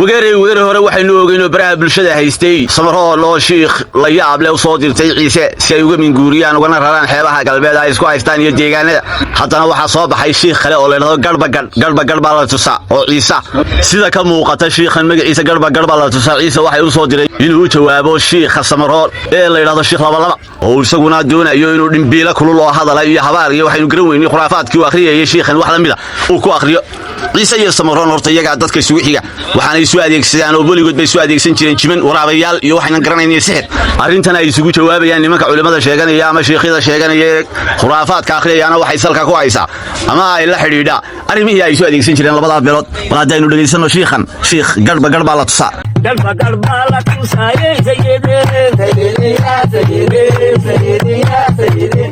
Wageerey, wageri hore waxaynu ogeynoo baraha bulshada haystay Samaroon oo shiikh la yaab leh u soo dirtay Ciise si ay uga minguuriyaan ugana raraan xeebaha galbeed ay isku haystaan iyo deegaanada. Haddana waxaa soo baxay shiikh kale oo laydhahdo Garhba Gadh. Garhba Gadh baa la tusaa oo Ciise sida ka muuqata. Shiikhan magaciisa Garhba Gadh baa la tusaa Ciise waxay u soo diray inuu u jawaabo shiikha Samaroon ee la yidhahdo Shiikh Labalaba, oo isaguna doonayo inuu dhimbiilo kulul oo hadala iyo habaar iyo waxaynu garan weynay khuraafaadkii uu akhriyayay shiikhan wax la mida uu ku akhriyo. Ciise iyo Samaroon horta iyagaa dadka isugu xiga, waxaanay isu adeegsadaan oo weligood bay isu adeegsan jireen jiman, waraabayaal iyo waxaynan garanayn iyo sixir. Arrintan ay isugu jawaabayaan nimanka culimmada sheeganaya ama shiikhyada sheeganaya ee khuraafaadka akhriyayaana waxay salka ku haysaa ama ay la xidhiidhaa arrimihii ay isu adeegsan jireen labadaa beelood. Bal haddaynu dhegaysanno shiikhan, Shiikh Garhba Garh baa la tusaa. Garba garba la tusaaye sayide, sayidi sayidi sayidi sayidi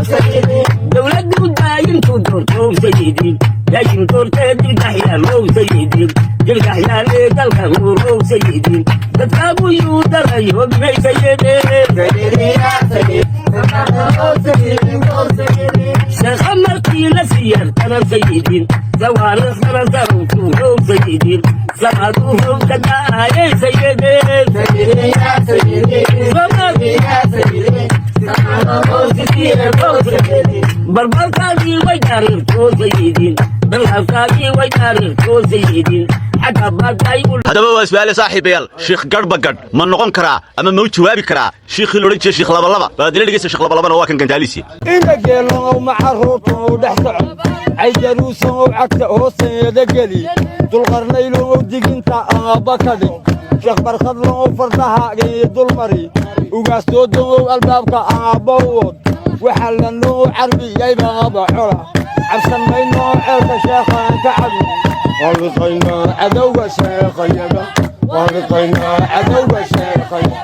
sayidi. Dowladdu daayintu doorto sayidi, laakiin doortee dilkaxyaalow sayidi, dilkaxyaale dalka nuurow sayidi, dadka buyuu daray hogmay sayidi. Sheekha markii la siyaartana sayidi, sawaariikhdana sarowtuurow sayidi, samaduurow ka da'ayay sayidi. Barbarkaagii way taariikhtoo sayidin, dalkaafkaagii way taariikhtoo sayidin, xagga baday. Haddaba waa su'aale, saaxiibayaal: Shiikh Garhba Gadh ma noqon karaa ama ma u jawaabi karaa shiikhii la odhan jiray Shiikh Labalaba? Bal haddila dhegeysta, Shiikh Labalabana waa kan gantaalisi. Ina geelanow macaruurtanow dhex socon, caydaruusanow cagta hooseeda geli, Dulqarnaylonow diginta aabba ka dhig, Sheekh Barkhadlanow fardahaagii dulmari, Ugaasdoodanow albaabka aabba wod, waxaa lanow carbiyaybaaba cola, cabsan mayno ceelka sheekhaan ka cabin, waaliqaynaa cadowga sheekhayaga, waaliqaynaa cadowga sheekhaya.